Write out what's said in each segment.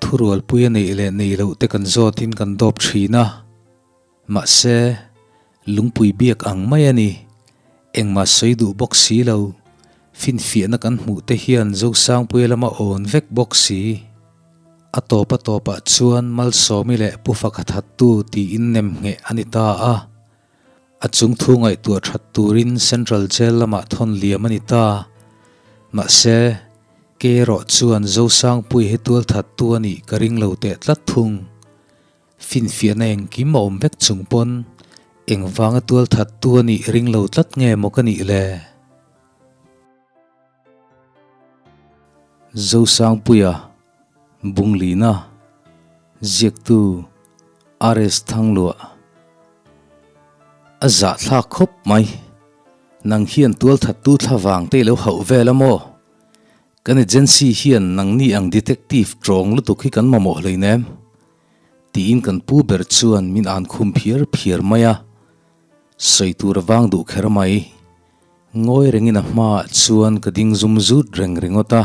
thurualpui a neih leh nei loh te kan zawtin kan dawp thin a. Mahse, lungpui biak ang mai a ni. Engmah sawi duh bawk si lo. Finfiahna kan hmuh te hian Zosangpuia lama awn vek bawk si. A tawp a tawpah chuan Malsawmi leh Pu Faka thattu tiin nem ngheh a ni ta a. A chung thu ngaihtuah that turin Central Jail lamah thawn liam a ni ta. Mahse, kei erawh chuan Zosangpui hi tualthattu a nih ka ring lo teh tlat thung. Finfiahna engkim a awm vek chung pawn engvanga tualthattu a nih ring lo tlat nge maw ka nih le? Zosangpuia, Bunglina, Ziaktu, RS Thangluah A zahthlak khawp mai. Nang hian tualthattu thlavang te i lo hauh vel a maw? Kan agency hian nangni ang detective tawng lutuk hi kan mamawh hleinem. Tiin kan pu ber chuan min an khum phiar phiar mai a. Sawi tur a vang duh kher mai. Ngawi rengin a hmaah chuan ka ding zum zut reng ringawt a.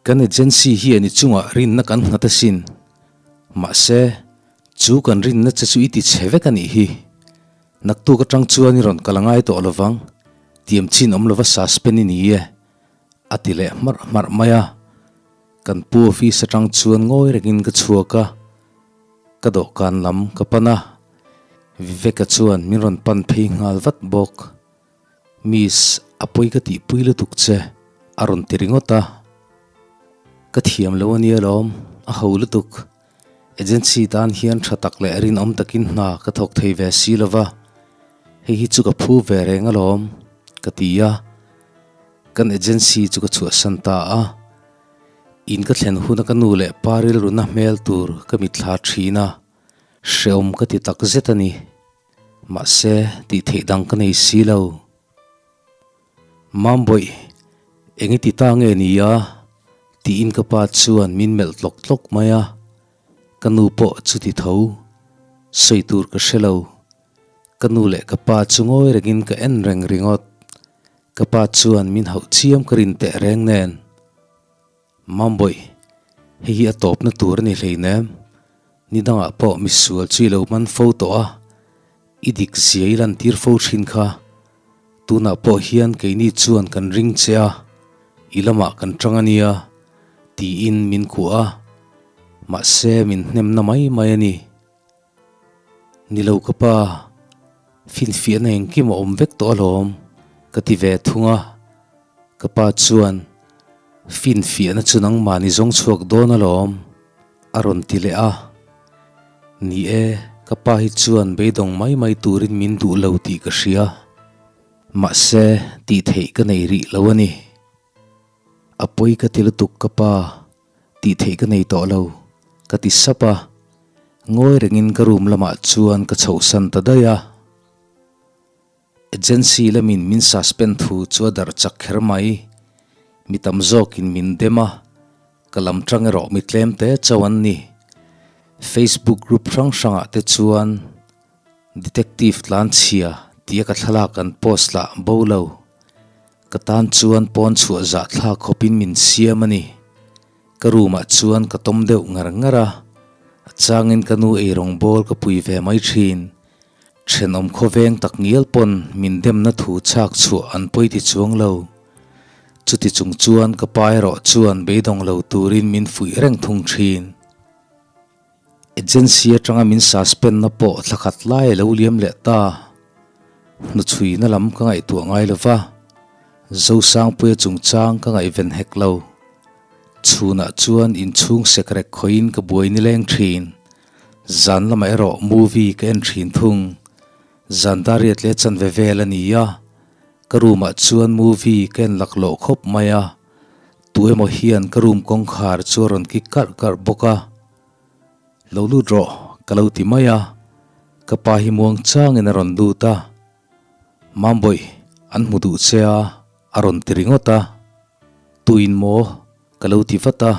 Kan agency hian i chungah rinna kan nghat asin. Mahse, chu kan rinna che chu i ti chhe vek a nih hi. Naktuk atang chuan i rawn kal a ngai tawh lovang, tiam chin awm lova suspend i ni e, a ti leh hmarh hmarh mai a. Kan pu office atang chuan ngawi rengin ka chhuak a, ka dawhkan lam ka pan a. Viveka chuan min rawn pan phei nghal vat bawk. Miss, a pawi ka tihpui lutuk che, a rawn ti ringawt a. Ka thiam lo a nia lawm, a ho lutuk. Agency tan hian tha tak leh rinawm takin hna ka thawk thei ve si lo va, hei hi chu ka phu ve reng alawm, ka ti a. Kan agency chu ka chhuahsan ta a. In ka thlen huna ka nu leh pa rilruna hmel tur ka mitthla thin a, hrehawm ka ti tak zet a ni. Mahse, tih theih dang ka nei si lo. Mambawih, eng i ti ta nge ni a? tiin ka pa chuan min melh tlawk tlawk mai a. Ka nu pawh chuti tho. Sawi tur ka hre lo. Ka nu leh ka pa chu ngawi rengin ka en reng ringawt. Ka pa chuan min hauh chiam ka rin teh reng nen. Mambawih, hei hi a tawpna tur a ni hleinem. Ni dangah pawh misual chu i lo man fo tawh a, i dik zia i lantir fo thin kha. Tunah pawh hian keini chuan kan ring che a, i lamah kan tang a nia, tiin min kuah a. Mahse min hnemna mai mai a ni. Ni lo ka pa, finfiahna engkim a awm vek tawh alawm, ka ti ve thung a. Ka pa chuan, Finfiahna chu nangmahni zawng chhuak dawn alawm, a rawn ti leh a. Ni e, ka pa hi chuan beidawng mai mai turin min duh lo tih ka hria. Mahse, tih theih ka nei rih lo a ni. A pawi ka ti lutuk ka pa, tih theih ka nei tawh lo, ka ti sap a. Ngawi rengin ka room lamah chuan ka chhohsan ta daih a. Agency lamin min suspend thu chu a darh chak kher mai. Mi tam zawkin min dem a, ka lam tang erawh mi tlem te chauh an ni. Facebook group hrang hrangah te chuan Detective tlanchhia tia ka thlalak an post lah bo lo. Ka tan chuan pawn chhuah zahthlak khawpin min siam a ni. Ka room ah chuan ka tawm deuh ngar ngar a, a changin ka nu eirawng bawl ka pui ve mai thin. Thenawm khawveng tak ngial pawn min demna thu chhak chhuah an pawi ti chuang lo. Chuti chung chuan ka pa erawh chuan beidawng lo turin min fuih reng thung thin. Agency atanga min suspend na pawh thla khat lai a lo liam leh ta. Hnuchhuina lam ka ngaihtuah ngai lo va, Zosangpuia chungchang ka ngaihven hek lo. Chhunah chuan inchhung sekrek khawiin ka buai nileng thin. Zan lamah erawh movie ka en thin thung. Zan dariat leh chanve vel a ni a, ka room ah chuan movie ka en laklawh khawp mai a. Tu emaw hian ka room kawngkhar chu a rawn kik karh karh bawk a. Lo lut rawh, ka lo ti mai a. Ka pa hi muang changin a rawn lut a. Mambawih, an hmu duh che a, a rawn ti ringawt a. Tuin maw? Ka lo ti vat a.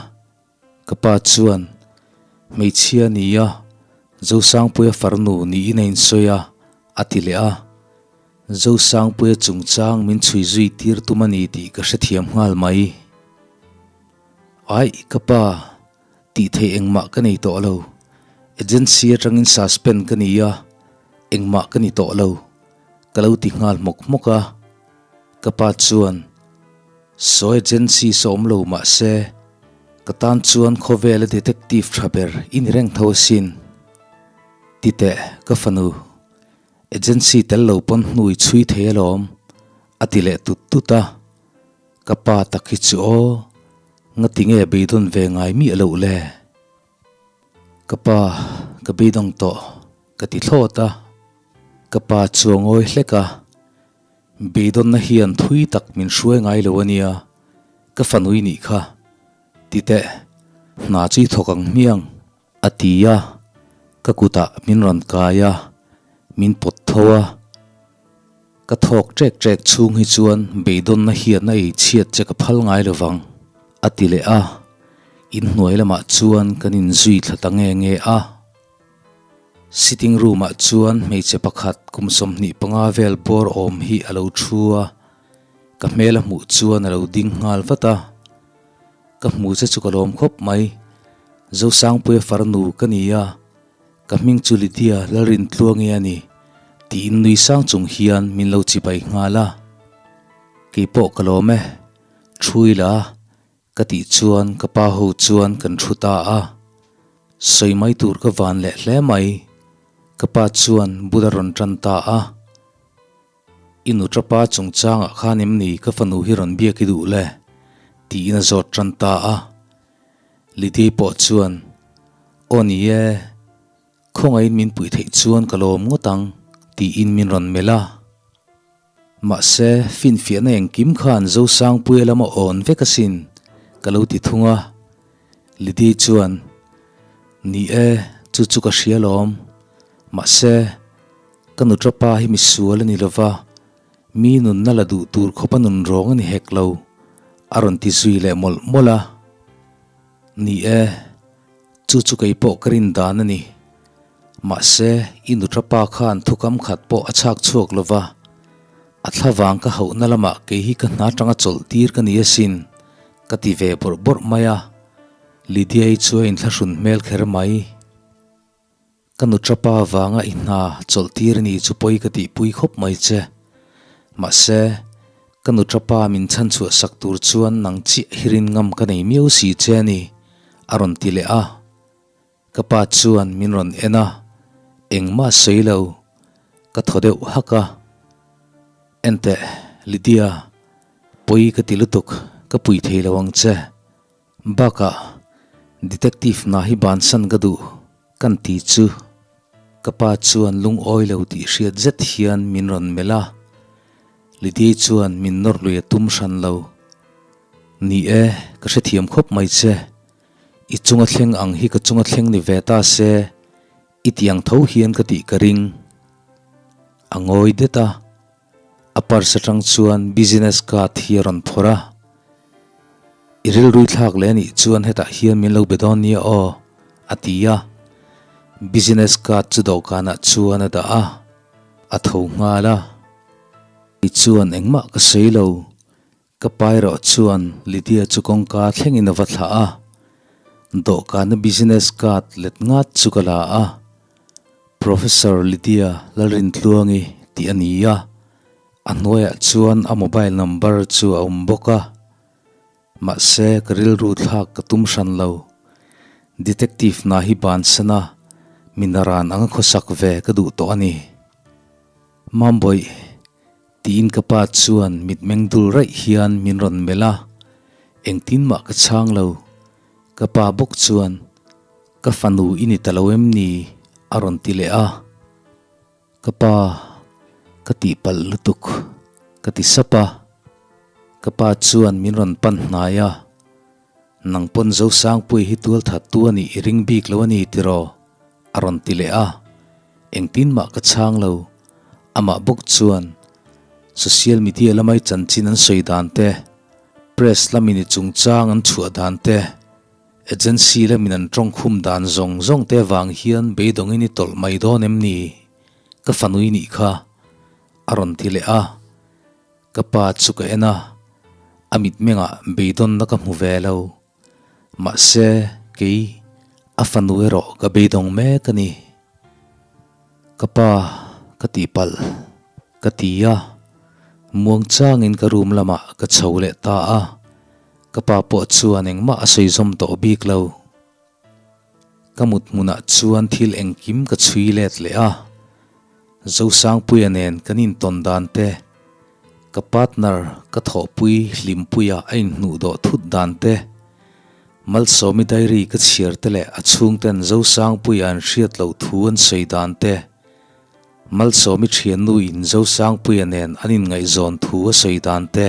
Ka pa chuan, Hmeichhia ni a, Zosangpuia farnu niin a insawi a, a ti leh a. Zosangpuia chungchang min chhui zui tir tum a ni tih ka hrethiam nghal mai. Aih, ka pa! Tih theih engmah ka nei tawh lo. Agency atangin suspend ka ni a, engmah ka ni tawh lo. Ka lo ti nghal hmawk hmawk a. Ka pa chuan, Saw agency saw awm lo mah se, ka tan chuan khawvela detective tha ber i ni reng tho asin. Ti teh, ka fanu. Agency tel lo pawn hnu i chhui thei alawm, a ti leh tut tut a. Ka pa tak hi chu aw, ngati nge beidawn ve ngai miah loh le? Ka pa, ka beidawng tawh, ka ti thlawt a. Ka pa chu a ngawi hlek a, Beidawnna hian thui tak min hruai ngai lo a nia, ka fanui nih kha. Ti teh, hna chu i thawk ang hmiang. A ti a, ka kutah min rawn kai a, min pawt tho a. Ka thawk ṭek ṭek chhung hi chuan beidawnna hian a ei chhiat che ka phal ngai lo vang, a ti leh a. Inhnuai lamah chuan kan inzui thla ta nge nge a. Sitting room-ah chuan hmeichhe pakhat kum 25 vel bawr awm hi a lo thu a, ka hmel a hmuh chuan a lo ding nghal vat a. Ka hmu che chu ka lawm khawp mai. Zosangpuia farnu ka ni a, ka hming chu Lydia Lalrintluangi a ni, tiin nui sang chung hian min lo chibai nghal a. Keipawh ka lawm e, thu ila ka tih chuan ka pa ho chuan kan thu ta a. Sawi mai tur ka van leh hle mai, ka pa chuan bul a rawn tan ta a. I nu tapa chungchangah khan em ni ka fanu hi rawn biak i duh le? tiin a zawt tan ta a. Lidei pawh chuan, Aw ni e, khawngaihin min puih theih chuan ka lawm ngawt ang, tiin min rawn melh a. Mahse, finfiahna engkim khan Zosangpuia lama awn vek asin, ka lo ti thung a. Lidei chuan, Ni e, chu chu ka hria lawm. Mahse, Ka nuṭapa hi misual a ni lo va, mi nunna la duh tur khawpa nun rawng a ni hek lo, a rawn ti zui leh mawlh mawlh a. Ni e, chu chu kei pawh ka rin dan a ni. Mahse, i nuṭapa khan thukam khat pawh a chhak chhuak lo va, a thlavang ka hauhna lamah kei hi ka hna tanga chawlh tir ka ni asin, ka ti ve bawrh bawrh mai a. Lydia-i chu a inthlahrun hmel kher mai. Ka nuṭapa avanga i hna chawlh tir a ni chu pawi ka tihpui khawp mai che. Mahse, ka nuṭapa min chhan chhuah sak tur chuan nang chiah hi rin ngam ka nei miau si che a ni, a rawn ti leh a. Ka pa chuan min rawn en a, engmah sawi lo, ka thaw deuh hak a. Enteh, Lydia, pawi ka ti lutuk, ka pui thei lo ang che. Bakah, Detective hna hi bansan ka duh kan ti chu ka pa chuan lungawi lo tih hriat zet hian min rawn melh a, Lydia chuan min nawr lui a tum hran lo. Ni e, ka hrethiam khawp mai che. I chunga thleng ang hi ka chunga thleng ni ve ta se, i ti ang tho hian ka tih ka ring. A ngawi det a. A purse atang chuan business card hi a rawn phawrh a, I rilrui thlak leh anih chuan hetah hian min lo be dawn nia aw, a ti a. Business card chu dawhkanah chuan a dah a, a tho nghal a. Kei chuan engmah ka sawi lo, ka pa erawh chuan Lydia chu kawngka thlengin a va thlah a. Dawhkana business card let ngat chu ka la a. Professor Lydia Lalrintluangi tih a ni a, a hnuaiah chuan a mobile number chu a awm bawk a. Mahse, ka rilru thlak ka tum hran lo. Detective hna hi bansan a, mi naran anga khawsak ve ka duh tawh a ni. Mambawih, tiin ka pa chuan mitmeng dul raih hian min rawn melh a, engtin mah ka chhang lo. Ka pa bawk chuan. Ka fanu i ni ta lo em ni? a rawn ti leh a. Ka pa, ka tihpalh lutuk, ka ti sap a. Ka pa chuan min rawn pan hnai a, Nang pawn Zosangpuii hi tualthattu a nih i ring bik lo a ni tiraw? a rawn ti leh a. Engtin mah ka chhang lo. Amah bawk chuan social media lamai chanchin an sawi dan te, press lamin i chungchang an chhuah dan te, Agency lamin an tawngkhum dan zawng zawng te avang hian beidawngin i tawlh mai dawn em ni? Ka fanui nih kha a rawn ti leh a. Ka pa chu ka en a, a mitmengah beidawnna ka hmu ve lo. Mahse, kei. A fanu erawh ka beidawng mek a ni. Ka pa ka tihpalh ka ti a, muangchangin ka room lamah ka chho leh ta a, ka pa pawh chuan engmah a sawi zawm tawh bik lo. Ka mut hmunah chuan thil engkim ka chhui let leh a, Zosangpuia nen kan intawn dan te, ka partner ka thawhpui Hlimpuia a inhnuh dawh thut dan te, Malsawmi diary ka chhiar te leh a chhungten Zosangpuia an hriat loh thu an sawi dan te, Malsawmi thiannu in Zosangpuia nen an inngaihzawn thu a sawi dan te,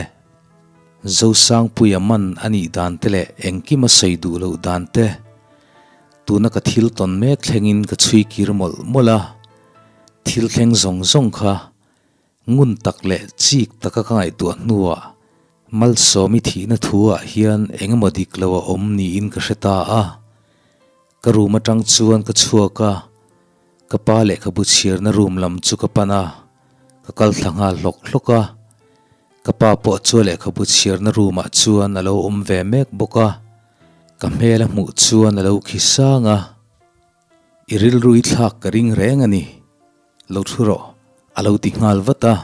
Zosangpuia man a nih dan te leh engkim a sawi duh loh dan te, tuna ka thil tawn mek thlengin ka chhui kir mawlh mawlh a, thil thleng zawng zawng kha ngun tak leh chik taka ka ngaihtuah hnuah Malsawmi thihna thu ah hian eng emaw dik lo a awm niin ka hre ta a. Ka room atang chuan ka chhuak a, ka pa lehkhabu chhiarna room lam chu ka pan a, ka kal thla nghal hlawk hlawk a. Ka pa pawh chu a lehkhabu chhiarna room ah chuan a lo awm ve mek bawk a, ka hmel a hmuh chuan a lo khi sang a. I rilru i thlak ka ring reng a ni, lo thu rawh a lo ti nghal vat a,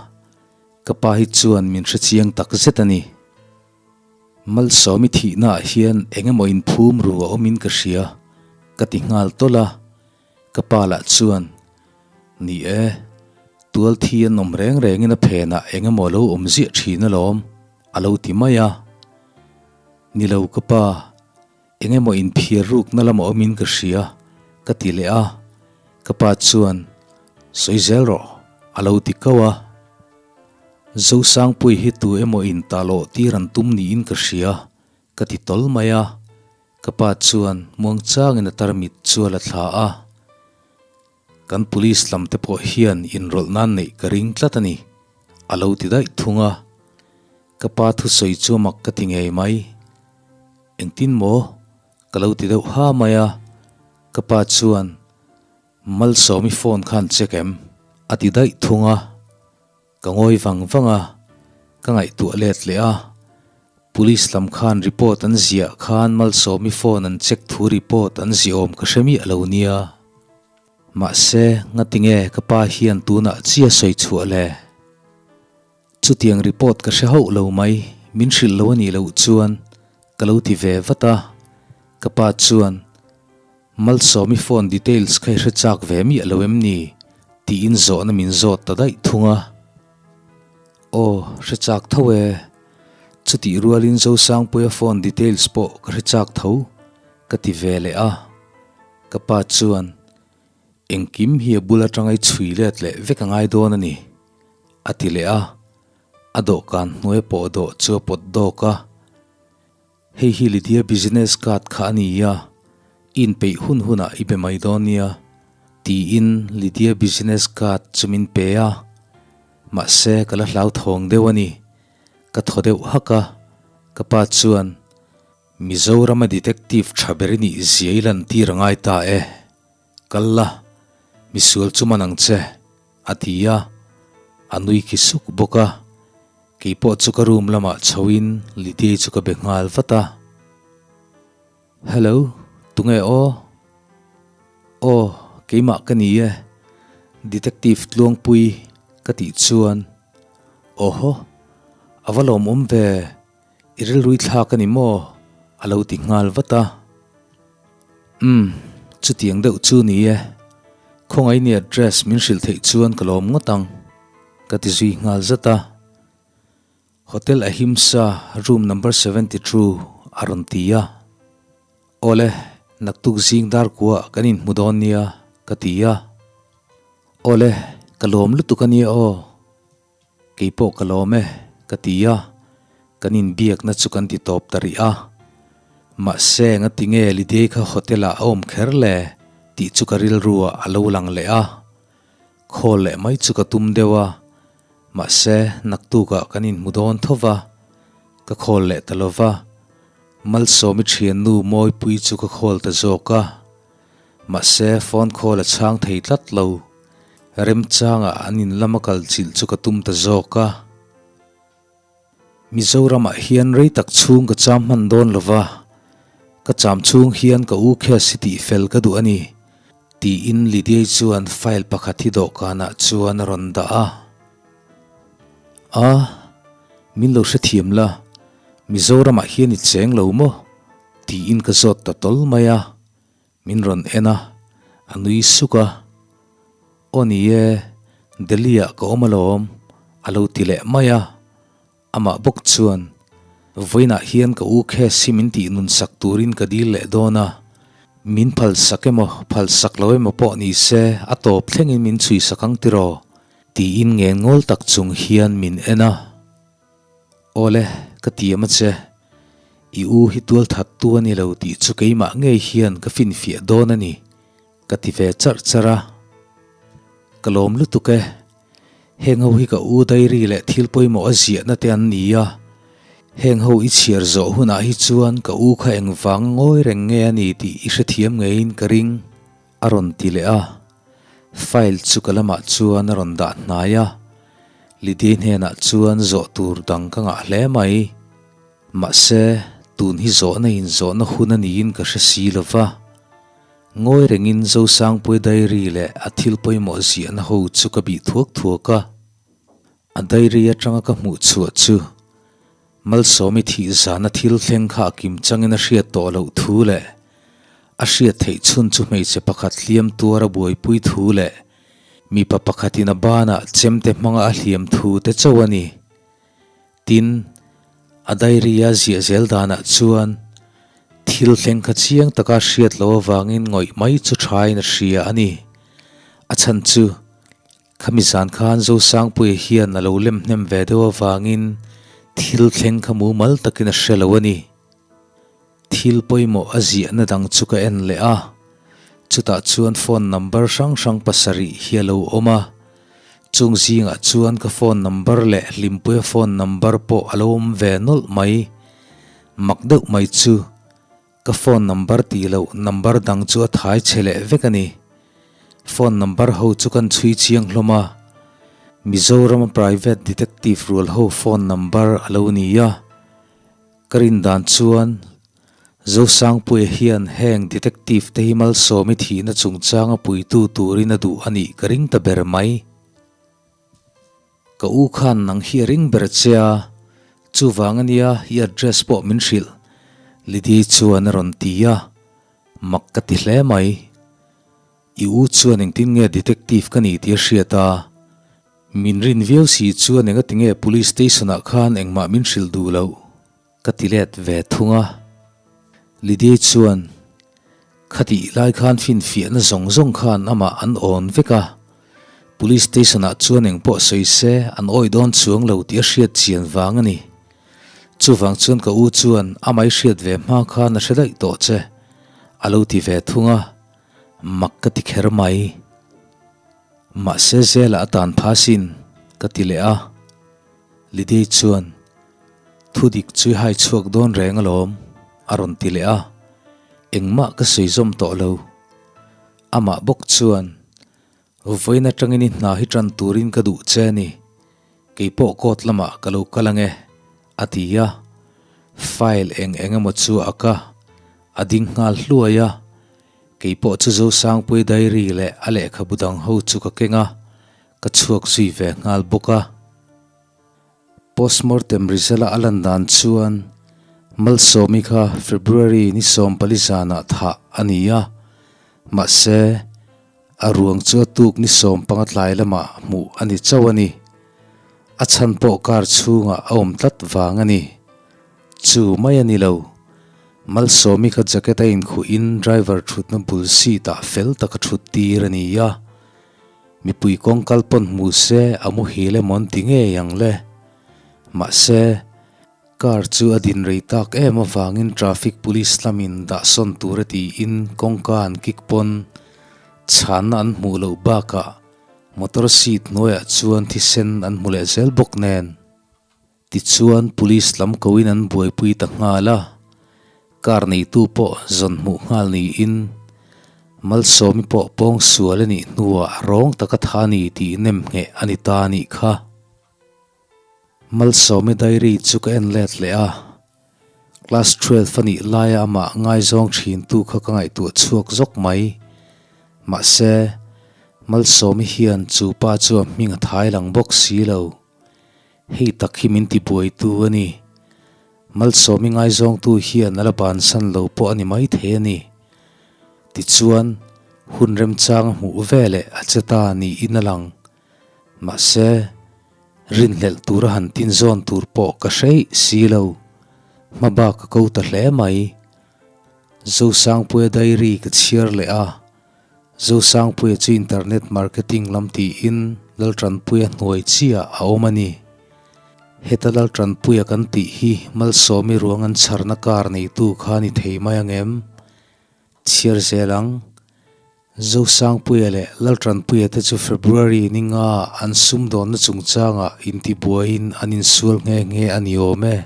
ka pa hi chuan min hre chiang tak zet a ni. Malsawmi thihna ah hian eng emaw inphum ru a awmin ka hria ka ti nghal tawlh a, ka pa lah chuan, Ni e, tual thi an awm reng rengin a phenah eng emaw lo awm ziah thin alawm a lo ti mai a. Ni lo ka pa. Eng emaw inphiar rukna lam a awmin ka hria, ka ti leh a. Ka pa chuan, Sawi zel rawh, a lo ti kau a. Zosangpui hi tu emaw intalawh tir an tum niin ka hria, ka ti tawl mai a. Ka pa chuan muangchangin a tarmit chu a la thla a. Kan police lam te pawh hian inrawlh nan neih ka ring tlat a ni, a lo ti daih thung a. Ka pa thusawi chu mak ka ti ngei mai. Engtin maw? Ka lo ti deuh ha mai a. Ka pa chuan, Malsawmi phone khan check em? a ti daih thung a. Ka ngawi vang vang a, ka ngaihtuah let leh a. Police lam khan report an ziah khan Malsawmi phone an check thu report an ziah awm ka hre miah lo nia. Mahse, ngatinge ka pa hian tunah chia sawi chhuah le? Chutiang report ka hre hauh lo mai, min hrilh lo a nih loh chuan ka lo ti ve vat a. Ka pa chuan, Malsawmi phone details kha i hre chak ve miah lo em ni? tiin zawhna min zawt ta daih thung a. Aw, hre chak tho e. Chutih rualin Zosangpuia phone details pawh ka hre chak tho, ka ti ve leh a. Ka pa chuan, Engkim hi a bul atanga i chhui let leh vek a ngai dawn a ni, a ti leh a. A dawhkan hnuai pawh dawh chu a pawt dawk a. Hei hi Lydia business card kha a ni a, i inpeih hun hunah i be mai dawn nia, tiin Lydia business card chu min pe a. Mahse ka la hlauthawng deuh a ni. Ka thaw deuh hak a, ka pa chuan, Mizorama detective tha ber i nih zia i lantir a ngai ta e. Kal la, misual chu man ang che, a ti a, a nui khi suk bawk a. Kei pawh chu ka room lamah chhoin Lydia chu ka be nghal vat a. Hello, tunge aw? Aw, keimah ka ni e, Detective Tluangpui ka tih chuan, Awhaw, a va lawmawm ve, i rilrui thlak a ni maw? a lo ti nghal vat a. Umm, chutiang deuh chu ni e. Khawngaih ni address min hrilh theih chuan ka lawm ngawt ang, ka ti zui nghal zat a. Hotel Ahimsa room number 72 a rawn ti a. Awle, naktuk zing dar kuah kan inhmu dawn nia, ka ti a. Awle, ka lawm lutuk a nia aw. Kei pawh ka lawm e, ka ti a, kan inbiakna chu kan ti tawp ta rih a. Mahse, ngati nge Lydiai kha hotel ah a awm kher le tih chu ka rilru ah a lo lang leh a. Call leh mai chu ka tum deuh a, mahse, naktuk ah kan inhmu dawn tho va, ka call leh ta lo va. Malsawmi thiannu Mawipui chu ka call ta zawk a. Mahse, phone call a chhang thei tlat lo. Remchangah an in lama kal chilh chu ka tum ta zawk a. Mizoramah hian rei tak chhung ka cham hman dawn lo va. Ka cham chhung hian ka u case hi tihfel ka duh a ni, tiin Lydiai chuan file pakhat hi dawhkanah chuan a rawn dah a. A, min lo hrethiam la, Mizoramah hian i cheng lo maw? tiin ka zawt ta tawl mai a. Min rawn en a, a nui suk a. Aw ni e, Delhi-ah ka awm alawm, a lo ti leh mai a. Amah bawk chuan, Vawiinah hian ka u case hi min tih nun sak turin ka dil leh dawn a, min phal sak emaw phal sak lo emaw pawh ni se a tawp thlengin min chhui sak ang tiraw? tiin ngengawl tak chung hian min en a. Awle, ka tiam a che. I u hi tual thattu a ni lo tih chu keimah ngei hian ka finfiah dawn a ni, ka ti ve charh charh a. Ka lawm lutuk e. Heng ho hi ka u diary leh thil pawimawh a ziahna te an ni a. Heng ho i chhiar zawh hunah hi chuan ka u kha engvang ngawi reng nge a ni tih i hrethiam ngeiin ka ring, a rawn ti leh a. File chu ka lamah chuan a rawn dah hnai a. Lidie hnenah chuan zawh tur dang ka ngah hle mai. Mahse, tun hi zawhna inzawhna hun a niin ka hre si lo va. Ngawi rengin Zosangpuia diary leh a thil pawimawh ziahna ho chu ka bih thuak thuak a. A diary atanga ka hmuh chhuah chu Malsawmi thih zana thil thleng kha a kim changin a hriat tawh loh thu leh a hriat theih chhun chu hmeichhe pakhat hliam tuar a buaipui thu leh mipa pakhatin a banah chemte hmanga a hliam thu te chauh a ni. Tin, a diary-a ziah zel danah chuan thil thleng kha chiang taka hriat loh avangin ngawih mai chu thain a hria a ni. A chhan chu, khami zan khan Zosangpuia hian a lo lem hnem ve deuh avangin thil thleng kha mumal takin a hre lo a ni. Thil pawimawh a ziahna dang chu ka en leh a, chutah chuan phone number hrang hrang pasarih hi a lo awm a, chung zingah chuan ka phone number leh Hlimpuia phone number pawh a lo awm ve nawlh mai. Mak deuh mai chu ka phone number tih loh number dang chu a thai chhe leh vek a ni. Phone number ho chu kan chhui chiang hlawm a, Mizorama private detective rual ho phone number a lo ni a. Ka rin dan chuan Zosangpuia hian heng detective te hi Malsawmi thihna chungchanga puitu turin a duh a nih ka ring ta ber mai. Ka u khan nang hi a ring ber che a, chuvang ania i address pawh min hrilh, Lydia chuan a rawn ti a, mak ka ti hle mai. I u chuan engtin nge detective ka ni tih a hriat a, min rin viau si chuan engati nge police station ah khan engmah min hrilh duh loh ka ti let ve thung a. Lydia chuan khatih lai khan finfiahna zawng zawng khan amah an awn vek a, police station ah chuan engpawh sawi se an awih dawn chuang lo tih a hriat chian vang a ni. Chuvang chuan ka u chuan amah i hriat ve hma khan a hre daih tawh che a lo ti ve thung a. Mak ka ti kher mai. Mahse zela a tan pha sin, ka ti leh a. Lidei chuan, Thu dik chu i hai chhuak dawn reng alawm, a rawn ti leh a. Engmah ka sawi zawm tawh lo. Amah bawk chuan, Vawiin atangin i hna hi tan turin ka duh che a ni. Kei pawh court lamah ka lo kal ang e, a ti a. File eng eng emaw chu a ka a ding nghal hluai a. Kei pawh chu Zosangpuii diary leh a lehkhabu dang ho chu ka keng a, ka chhuak zui ve nghal bawk a. Postmortem result-a a lan dan chuan Malsawmi kha February ni 14 zanah thah a ni a, mahse, A ruang chu a tuk ni 15 tlai lamah hmuh a ni chauh a ni. A chhan pawh car chhungah a awm tlat vang a ni. Chu mai a ni lo. Malsawmi kha jacket a inkhuhin driver thutna bul seat ah fel taka thut tir a ni a. Mipui kawng kal pawn hmu se a muhil emaw an ti ngei ang le. Mahse. Car chu a din rei tak em avangin traffic police lamin dahsawn tur a tiin kawngka an kik pawn chhanna an hmuh loh bakah motor seat hnuaiah chuan thisen an hmu leh zel bawk nen. Tichuan police lam koin an buaipui ta nghal a, car neitu pawh zawn hmuh nghal niin Malsawmi pawh pawngsual a nih hnuah rawng taka tha a ni tih nemngheh a ni ta a nih kha. Malsawmi diary chu ka en let leh a, Class 12 a nih laia amah ngaizawng thintu kha ka ngaihtuah chhuak zawk mai. Mahse, Malsawmi hian chu pa chu a hming a thai lang bawk si lo. Hei tak hi min tibuaitu a ni. Malsawmi ngaizawngtu hian a la bansan lo pawh a ni maithei a ni. Tichuan, hun remchang a hmuh veleh a che ta niin a lang. Mahse, rinhlelh tura han tin zawn tur pawh ka hreih si lo. Hmabak ka ko ta hle mai. Zosangpuia diary ka chhiar leh a, Zosangpuia chu internet marketing lam tiin Laltanpuia hnuai chiah a awm a ni. Heta Laltanpuia kan tih hi Malsawmi ruang an chharna kar neitu kha ni thei mai ang em? Chhiar zel ang. Zosangpuia leh Laltanpuia te chu February ni nga an sumdawnna chungchangah intibuaiin an insual nghe nghe a ni awm e.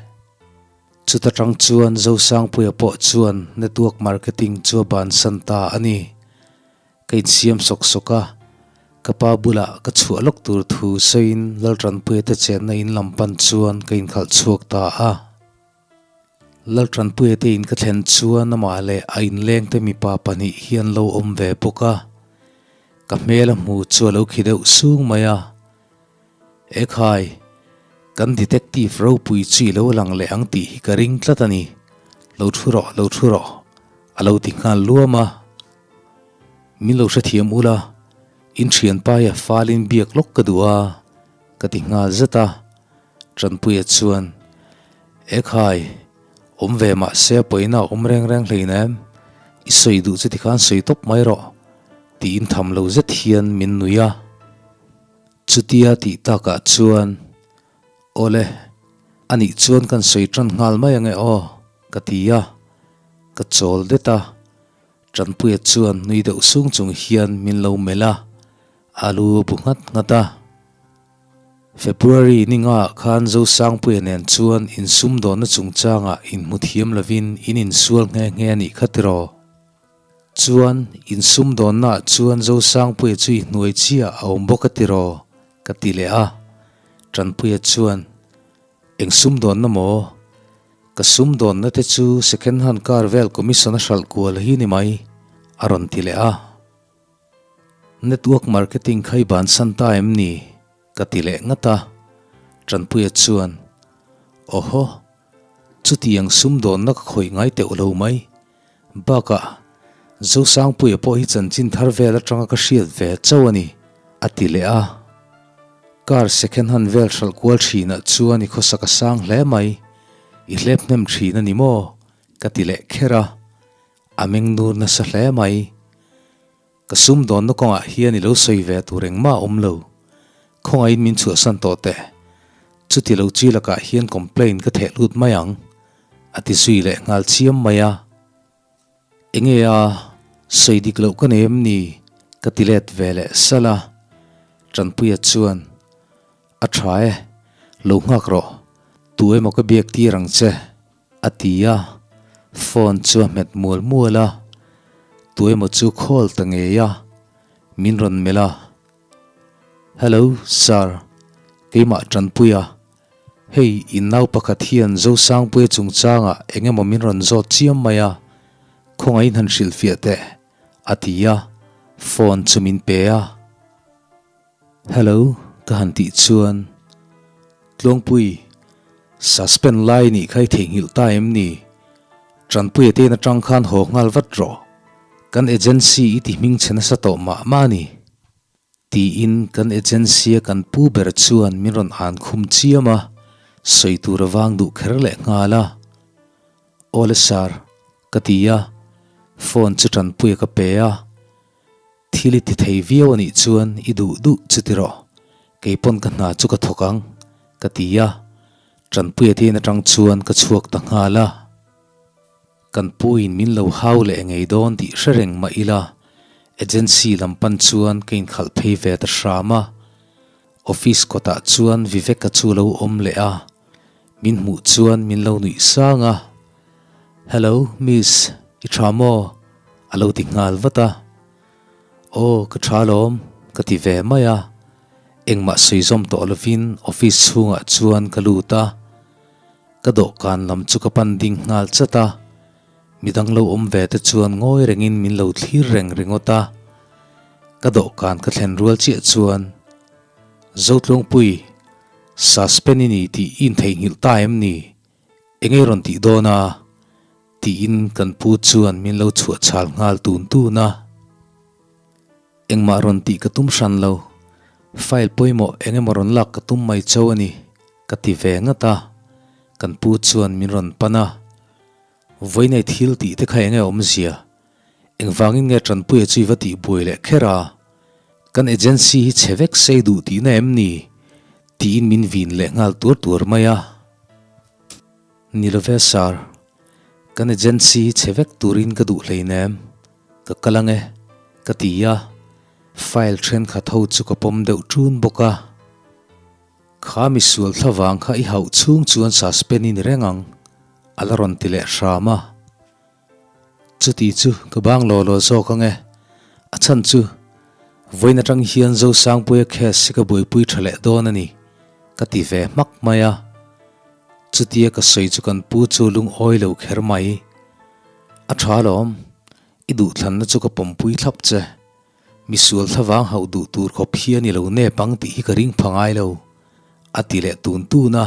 Chuta tang chuan Zosangpuia pawh chuan network marketing chu a bansan ta a ni. Ka insiam sawk sawk a, ka pa bulah ka chhuah lawk tur thu sawiin Laltanpuia te chenna in lam pan chuan ka inkhalh chhuak ta a. Laltanpuia te in ka thlen chuan amah leh a inleng te mipa pahnih hi an lo awm ve bawk a, ka hmel a hmu chu a lo khi deuh sung mai a. Ekhai, kan detective ropui chu i lo lang leh ang tih hi ka ring tlat a ni, lo thu rawh, lo thu rawh, a lo ti nghal luam a. Min lo hrethiam ula, in thianpaia falin biak lawk ka duh a, ka ti nghal zet a. Tanpuia chuan, Ekhai, awm ve mah se a pawina a awm reng reng hleinem, i sawi duh chu tikhan sawi tawp mai rawh, tiin tham lo zet hian min nui a. Chutia tih takah chuan, Awle, anih chuan kan sawi tan nghal mai ange aw, ka ti a, ka chawl det a. Tanpuia chuan nui deuh sung chung hian min lo melh a, a lu a bu nghat nghat a. February ni ngaah khan Zosangpuia nen chuan insumdawnna chungchangah inhmu thiam lovin in insual nghe nghe a nih kha tiraw? Chuan, insumdawnnaah chuan Zosangpuia chu i hnuai chiah a awm bawk a tiraw? ka ti leh a. Tanpuia chuan, Eng sumdawnna maw? Ka sumdawnna te chu second hand car vel commission a hralh kual hi ni mai, a rawn ti leh a. Network marketing kha i bansan ta em ni? ka ti leh ngat a, Tanpuia chuan, Awhaw, chutiang sumdawnna ka khawih ngai teuh lo mai. Bakah, Zosangpuia pawh hi chanchin thar vel atanga ka hriat ve chauh a ni, a ti leh a. Car second hand vel hralh kual thinah chuan i khawsak a sang hle mai, i hlep hnem thin a ni maw? ka ti leh kher a. A meng nur nasa hle mai. Ka sumdawnna kawngah hian i lo sawi ve tur engmah a awm lo. Khawngaihin min chhuahsan tawh teh. Chuti lo chi lakah hian complaint ka theh lut mai ang, a ti zui leh nghal chiam mai a. Enge a, sawi dik loh ka nei em ni? ka ti let ve leh salh a. Tanpuia chuan, A tha e, lo nghak rawh. Tu emaw ka biak tir ang che. A ti a, phone chu a hmet mual mual a, tu emaw chu call ta ngei a, min rawn melh a, Hello sir, keimah Tanpui a, hei in nau pakhat hian Zosangpuia chungchangah eng emaw min rawn zawt chiam mai a, khawngaihin han hrilhfiah teh, a ti a, phone chu min pe a. Hello ka han tih chuan Tluangpui, suspend lai nih kha i theihnghilh ta em ni? Tanpuia te in atang khan haw nghal vat rawh, kan agency i ti hming chhe nasa tawh mah mah a ni. Tiin kan agency a kan pu ber chuan min rawn an khum chiam a, sawi tur a vang duh kher leh nghal a. Awle sir, ka ti a, phone chu Tanpuia ka pe a. Thil i ti thei viau a nih chuan i duh duh chu ti rawh, kei pawn ka hna chu ka thawk ang, ka ti a. Tanpuia te in atang chuan ka chhuak ta nghal a. Kan puin min lo hau leh ngei dawn tih hre reng mah ila, agency lam pan chuan ka inkhalh phei ve ta hram a. Office kawtah chuan Viveka chu lo awm leh a, min hmuh chuan min lo nuih sang a. Hello miss, i tha maw? A lo ti nghal vat a. Aw ka tha lawm, ka ti ve mai a. Engmah sawi zawm tawh lovin office chhungah chuan ka lut a. Ka dawhkan lam chu ka pan ding nghal chat a, midang lo awm ve te chuan ngawi rengin min lo thlir reng ringawt a. Ka dawhkan ka thlen rual chiah chuan, Zotluangpui, suspend i ni tih i intheihnghilh ta em ni? Eng ei rawn tih dawn a? tiin kan pu chuan min lo chhuah chhal nghal tun tun a. Engmah rawn tih ka tum hran lo, file pawimawh eng emaw rawn lak ka tum mai cho a ni, ka ti ve ngat a, kan pu chuan min rawn pan a. Vawiinei thil tih te kha eng nge awmzia? Engvangin nge Tanpuia chu i va tih buai leh kher a? Kan agency hi chhe vek sei duh tihna em ni? tiin min vin leh nghal tuar tuar mai a. Ni love sir, kan agency hi chhe vek turin ka duh hleinem, ka kal ang e, ka ti a, file thenkhat ho chu ka pawm deuh ṭun bawk a. Kha misual thlavang kha i hauh chhung chuan suspend i ni reng ang, a la rawn ti leh hram a. Chuti chu ka bang law law zawk ang e, a chhan chu vawiin atang hian Zosangpuia case hi ka buaipui tha leh dawn a ni, ka ti ve hmak mai a. Chutia ka sawi chu kan pu chu lungawi lo kher mai. A tha alawm, i duhthlanna chu ka pawmpui thlap che. Misual thlavang hauh duh tur khawp hian i lo nep ang tih hi ka ring pha ngai lo, a ti leh tun tun a.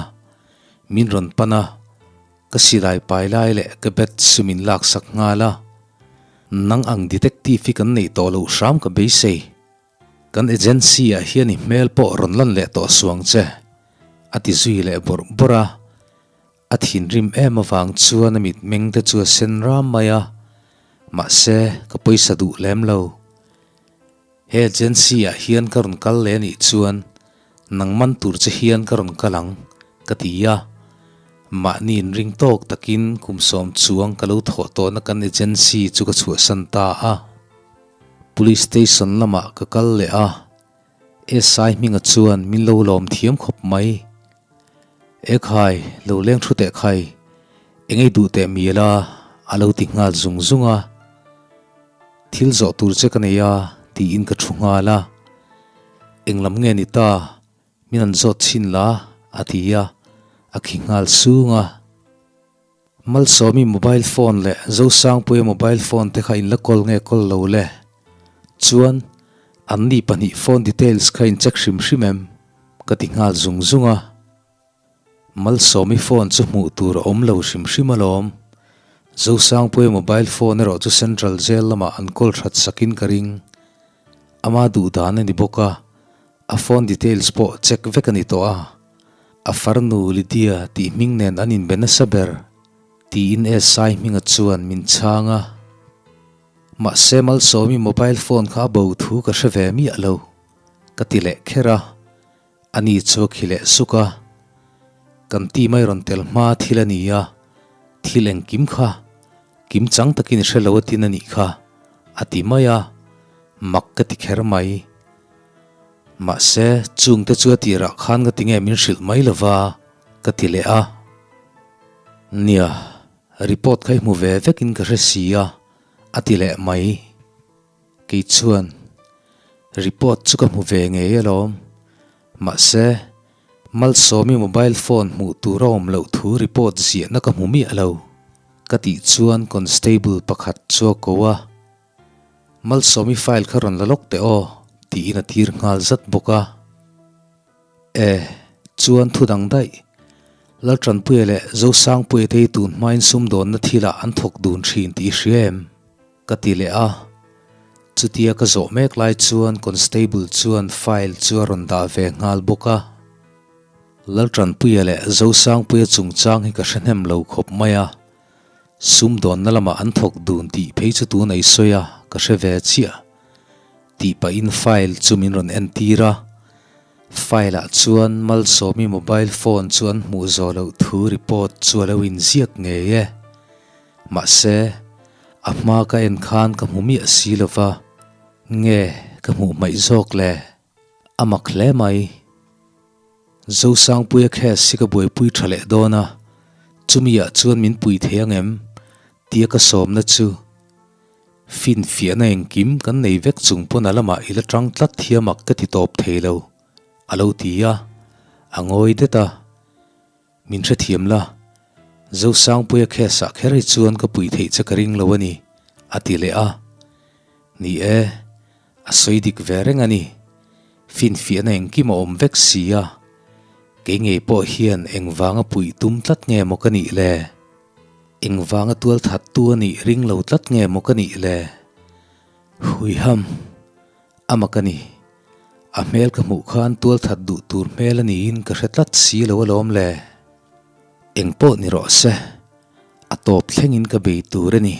Min rawn pan a. Ka silai pai lai leh ka bat chu min laksak nghal a, nang ang detective hi kan neih tawh loh hram ka beisei. Kan agency ah hian i hmel pawh rawn lan leh tawh suang che, a ti zui leh bawrh bawrh a. A thinrim em avang chuan a mitmeng te chu a sen ram mai a, mahse ka pawisa duh lem lo. He agency ah hian ka rawn kal leh anih chuan nang man tur che hian ka rawn kal ang, ka ti a. Mahni inring tawk takin kum sawm chuang ka lo thawh tawhna kan agency chu ka chhuahsan ta a. Police station lamah ka kal leh a, SI hminga chuan min lo lawm thiam khawp mai. Ekhai, lo leng thu teh khai, eng ei duh teh mial a, a lo ti nghal zung zung a. Thil zawh tur che ka nei a, tiin ka thu nghal a. Eng lam nge ni ta, min an zawt chhin la, a ti a, a khi nghal sung a. Malsawmi mobile phone leh Zosangpuia mobile phone te kha in la kawl nge kawl lo le? Chuan, anni pahnih phone details kha in check hrim hrim em? Ka ti nghal zung zung a. Malsawmi phone chu hmuh tur a awm lo hrim hrim alawm. Zosangpuia mobile phone erawh chu Central Jail lamah an kawl that sakin ka ring. Ama duh dan a ni bawk a, a phone details pawh check vek a ni tawh a. A farnu Lydia tih hming nen an inbe nasa ber, tiin SI hminga chuan min chhang a. Mahse Malsawmi mobile phone kha a bo thu ka hre ve miah lo, ka ti leh kher a. A ni chu a khi leh suk a, Kan ti mai rawn tel hma thil a ni a, thil engkim kha kim chang takin i hre lo a tin a nih kha, a ti mai a, mak ka ti kher mai. Mahse, chungte chu a tirah khan ka ti nge min hrilh mai lo va, ka ti leh a. Nia, report kha i hmu ve vekin ka hre si a, a ti leh mai. Kei chuan report chu ka hmu ve ngei alawm. Mahse, Malsawmi mobile phone hmuh tur a awm loh thu report ziahna ka hmu miah lo. Ka tih chuan constable pakhat chu a ko a, Malsawmi file kha rawn la lawk teh aw, tiin a tir nghal zat bawk a. E, chuan thu dang daih. Laltanpuia leh Zosangpuia te hi tun hmain sumdawnna thilah an thawk dun thin tih i hria em? Ka ti leh a, chutia ka zawh mek lai chuan constable chuan file chu a rawn dah ve nghal bawk a. Laltanpuia leh Zosangpuia chungchang hi ka hre hnem lo khawp mai a, sumdawnna lamah an thawk dun tih phei chu tun ei sawi a, ka hre ve chiah. Tih pahin file chu min rawn entir a, file ah chuan Malsawmi mobile phone chu an hmuh zawh loh thu report chu a lo inziak ngei e. Mahse, a hma ka en khan ka hmu miah si lo va, nge ka hmuh hmaih zawk le? A mak hle mai. Zosangpuia case hi ka buaipui tha leh dawn a, chumi ah chuan min pui thei ang em? tia ka sawmna chu finfiahna engkim kan nei vek chung pawn a lamah i la tang tlat thiam ak ka ti tawp thei lo, a lo ti a, a ngawi det a. Min hrethiam la. Zosangpuia case ah kher hi chuan ka pui theih che ka ring lo a ni, a ti leh a. Ni e, a sawi dik ve reng a ni. Finfiahna engkim a awm vek si a, kei ngei pawh hian engvanga puih tum tlat nge maw ka nih le? Engvanga tual thattu a nih ring lo tlat nge maw ka nih le? Huiham, a mak a ni. A hmel ka hmuh khan tual that duh tur hmel a niin ka hre tlat si lo alawm le. Engpawh ni rawh se, a tawp thlengin ka bei tur a ni.